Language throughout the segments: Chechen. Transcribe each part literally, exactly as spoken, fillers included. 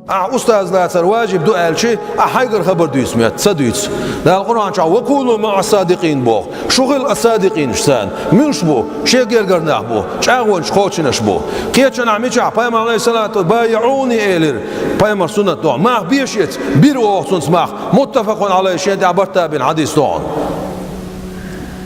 Ахь устаз лацар важиб ду аьлча, ахь хьайгара хабар дуьйцу моьтту, ца дуьйцу. Дала Къуръан чохь: «Ва куну маӀа садикъин», – боху. Шу хила ас-садикъинашца. Муьлш бу? Шен гергара нах бу, чӀагӀонаш кхочунаш бу. Кхечанахь мичахь пайхамар, алейхиссалату, «байиӀуни», элира, пайхамар суннат дохьа. Мах бе шеца, бира оха цунца мах. Муттафакъун алайхи, шен тӀехь барт бина хьадис дохьа.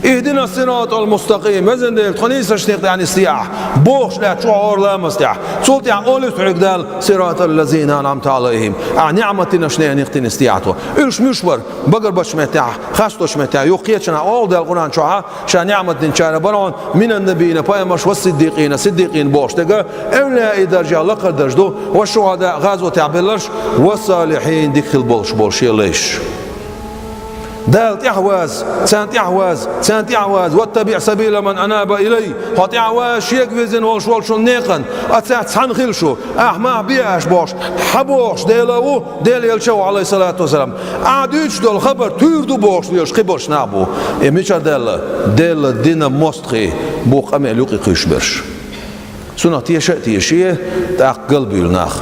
«Ихдина сиратал мустакъим», везан Дела, тхо нийсачу некъа тӀехь нисде ахь, бохуш лаьтта чохь хӀора ламаз тӀехь. Цул тӀехь олуьйту хьоьга Дала: «Сиратал лазина анъамта алайхим». Ахь ниӀмат динарш некъа тӀе нисде ахь тхо. Уьш муьш бара? Багарбачу меттехь, хасточу меттехь, юха кхечанахь олу Дала Къуръан чохь, ша ниӀмат динчара бара хьуна: «Минан набийина», пайхамарш, «ва сиддикъина», сиддикъин бохуш дерг, эвлияи даржехь лакхара дарж ду, «ва шухӀадаи», гӀазотехь белларш, «ва салихьин», дика хила болуш болу шен лайш. Дала тӀаьхьаваза, царна тӀаьхьаваза, царна тӀаьхьаваза, «ваттаби сабила ман анаба илай», хьо тӀаьхьаваза шега вирзина волуш волчун некъан, а цаьрца цхьаьна хила шу, ахь мах бе аш бохуш, хьан бохуш Дела ву, Дела елча ву, алейхиссалату вассалам. Ахь дуьйцуш долу хабар туьйра ду бохуш лелаш кхин болуш нах бу. И мичара даьлла? Делла дина мостагӀий бу къамел юкъа кхуьйсуш берш. Цунах теша а теший, тӀаккха галбуьйлу нах.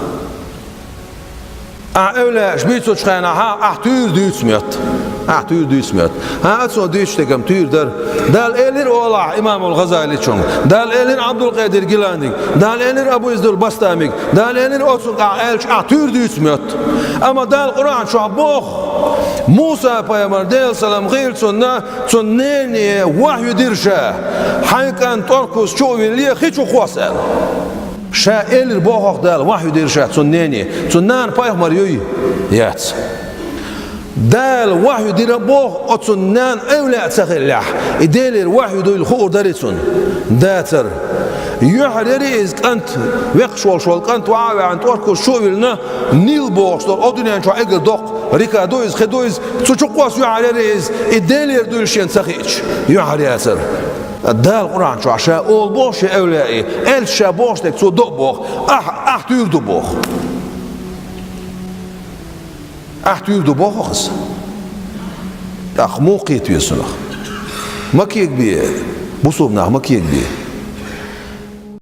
Ахь эвлаяаш буьйцучу хенахь, ахь туьйра дуьйцу моьтту. Ахь туьйра дуьйцу моьтту. ХӀан, оцо дуьйцуш дерг-м туьйра дара. Дала элира олахь имамул ГӀазаличунга. Дала элира Абдулкъадир Гиланига. Дала элира Абу Издул Бастамига. Дала элира оцунга ахь аьлча, ахь туьйра дуьйцу моьтту. Амма Дала Къуръан чохь боху: «Муса пайхамар, Делан салам хуьлда цунна, цуьнан нене вахью дира ша. Хьайн кӀант тӀоркхуз чу а вилле, хи чу кхосса», – аьлла. Ша элира боху-кх Дала, вахью дира ша цуьнан нене. Цуьнан нана пайхамар юй? Яц. Дала вахью дира боху, оцу нана эвлаяъ ца хиллехь, и Делера вахью дуйла хуур дарий цунна? Дацара. Юьхьар яри иза кӀант, векхаш волуш волу кӀант ваха а ваьхьна, тӀоркхуз чу а виллина, Нил бохуш долу, о дуьнен чохь эгар доккха река ду иза, хи ду иза, цу чу кхосса юьхьар яри иза, и Делера дуйла шена ца хиъча, юьхьар яцара. Дала Къуръан чохь ша олу боху шен эвлияъе, аьлча ша бохуш дерг цо до а боху, ахь, ахь туьйра ду боху. Ахь туьйра ду боху хаза. ТӀаккха муха кхета веза цунах? Ма кегабе, бусулба нах, ма кегабе.